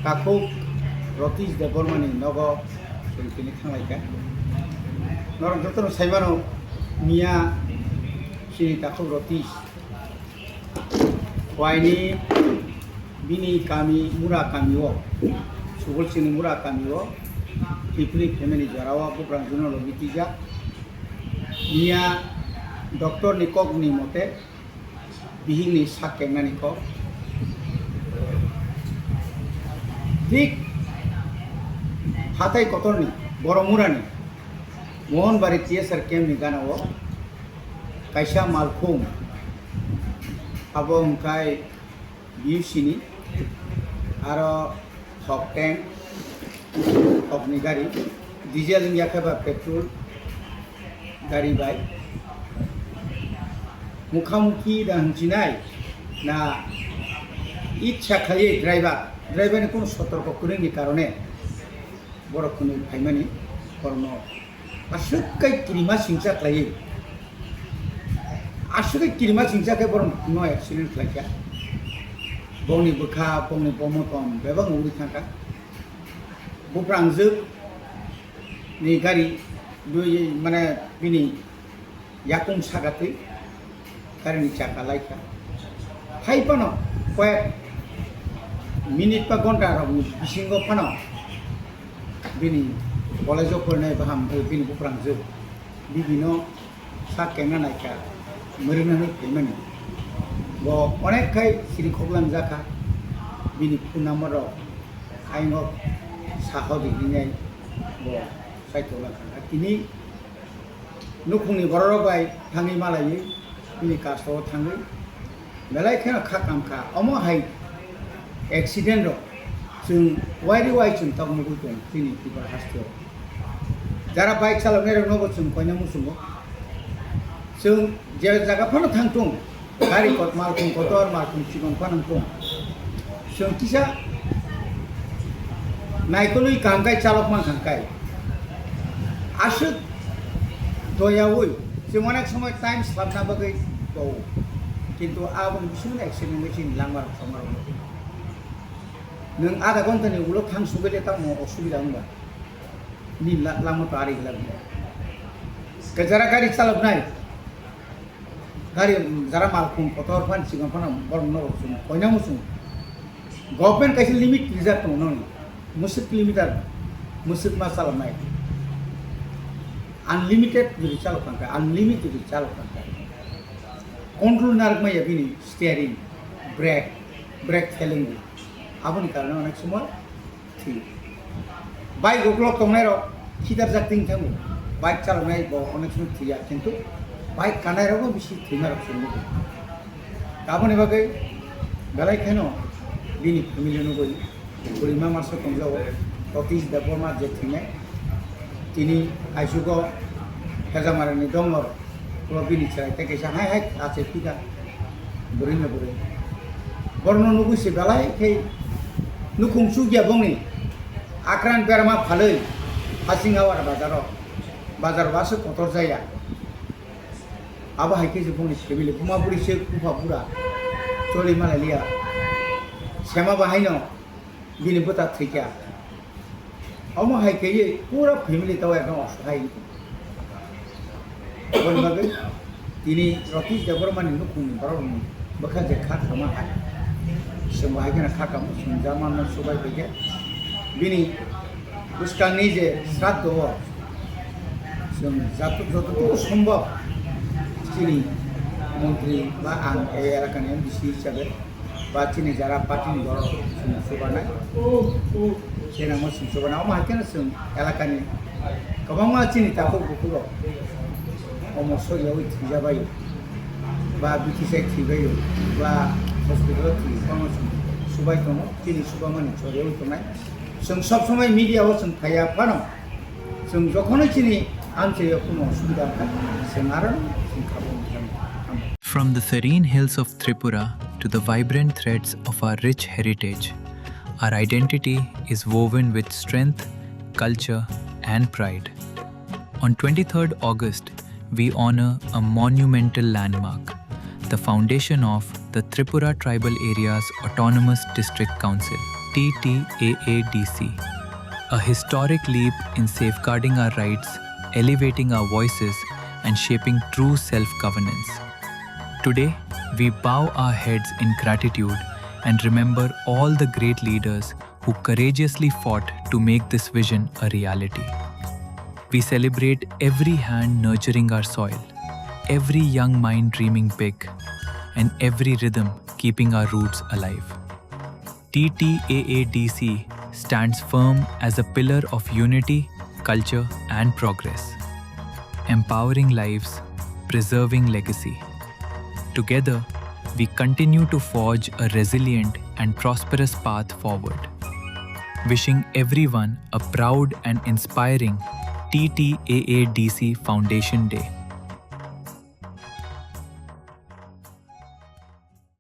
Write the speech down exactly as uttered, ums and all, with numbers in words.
Takhuk Ratish Debbarmani nogo chwng tini thanglaikha. Norok jotono saimano, miya chini takhuk Ratish Waini bini kami Mura kamio, Subolsingni Mura kamio, Tipri family jorao buprang juno logi twijak. Miya doctor ni kok ni mote, bihik ni sak kengnani kok. Thik hatai kotor ni, Boromura ni, Mohanbari T S R camp ni gana o, kaisa malkhung, abo wngkhai B U C ni, aro thok tank, thok ni gari, diesel wngya khe ba petrol gari bai mukha mukhi da hwnsinai na, itsa khlaiwi driver, driver ni kunu sotorko kwrwngni karone borok kwnwi phaimani borokno aswk kai kirima singcha khlaiwi, aswk kai kirima singcha khe borok no accident khlaikha. Bongni bwkha, bongni bomotom bebak wngwi thangkha. Buprang jwk ni gari, dui, mane bini yakung saka twi gari ni chaka laikha. Hai phano koyek minute ba ghonta rok ni bisingo phano bini college o porinai baham, eh, bini buprang jwk bibino sak kengna naikha, mwrwknani phaimani. Bo onek khai siri khoklang jakha, bini phone number rok ayno saho di hinai bo saitoklang kha. Tini nukhungni bororok bai thangwi malaiwi bini kasto o thangwi belai kheno kha kam kha. Omo hai accident rok chwng wari wai chwng tok nugwi tong chini Tripura haste o. Jara bike chaloknai rok nobo chwng koina muchungo. Chwng je jaga phano thang tung, gari kot malkhung kotor malkhung chikon phano thang tung. Chwng kisa naikolwi kaham khai chalok man thang khai. Aswk doyaui chwng onek somoi time slapna bagwi tong. Kintu aboni bisingo accident wngwi chini langma rok chongma rok. Nwng adha ghonta ni ulo thang sugwi le tamo osubida wngba. Ni la-, lama to ari glak. Kajara gari chalok nai. Gari, mm, jara malkhung kotor phan chikon phano borok no rok chwng koina muchung. Government kaisa limit rijak tongo noni. Musuk kilometer musuk ma chalok nai. Unlimited jodi chalok thang kha, unlimited jodi chalok thang kha. Control narwk maya bini steering, brake, brake failing di. Aboni karone onek somoi thwi. Bike uklok tongnai rok khidarjak twi thango. Bike chaloknai bo onek somoi thwiya, kintu bike kanai rok bisi thwima rok chwng nukgo. Aboni bagwi belai kheno bini family nugwi bwrwima masa tongjago, Ratish Debbarma je thwinai. Tini aisugo Hejamarani dongor. Ulo bini chwrai tei kaisa hai hai achai phika bwrwi no bwrwi. Borokno nugwi se belai khe nukhung chukya bongni akran berma phalwi Hasing Hawar bazaro, bazar o aswk kotor jaya. Abo hai khe se bongni family buma bwrwi se bupha bura choli malai liya. Sema bo haino bini bwta thwikha. Omo hai khe pura family tao ekdom osohai. Aboni bagwi tini Ratish Debbarmani nukhungni borokni bwkha je kha kama hai. Chwng bo hai kheno kha kamo, chwng German no subai phaikha. Bini bwskangni je sraddho o chwng joto-, jototoku sombhob chini montri ba ang ei elakani M D C hisabe ba chini jara party ni borok chwng chubanai. Chini mo chwng chubanai. Omo hai kheno chwng elakani kwbangma chini takhuk bukhuk rok omo soriyawi thwijabaio, ba bithi sai thwibaio, ba hospital o thwi, omo chwng chubai tongo. Chini chubamani soriyawi tongnai. Chwng sob somoi media o chwng phaiya phano, chwng jokhonoi chini amchaio kuno osubida wngkha, chwng aro chwng kha bo wngkha. From the serene hills of Tripura to the vibrant threads of our rich heritage, our identity is woven with strength, culture, and pride. On twenty-third August, we honor a monumental landmark, the foundation of the Tripura Tribal Areas Autonomous District Council. T T A A D C, a historic leap in safeguarding our rights, elevating our voices, and shaping true self governance. Today, we bow our heads in gratitude and remember all the great leaders who courageously fought to make this vision a reality. We celebrate every hand nurturing our soil, every young mind dreaming big, and every rhythm keeping our roots alive. T T A A D C stands firm as a pillar of unity, culture, and progress, empowering lives, preserving legacy. Together, we continue to forge a resilient and prosperous path forward. Wishing everyone a proud and inspiring T T A A D C Foundation Day.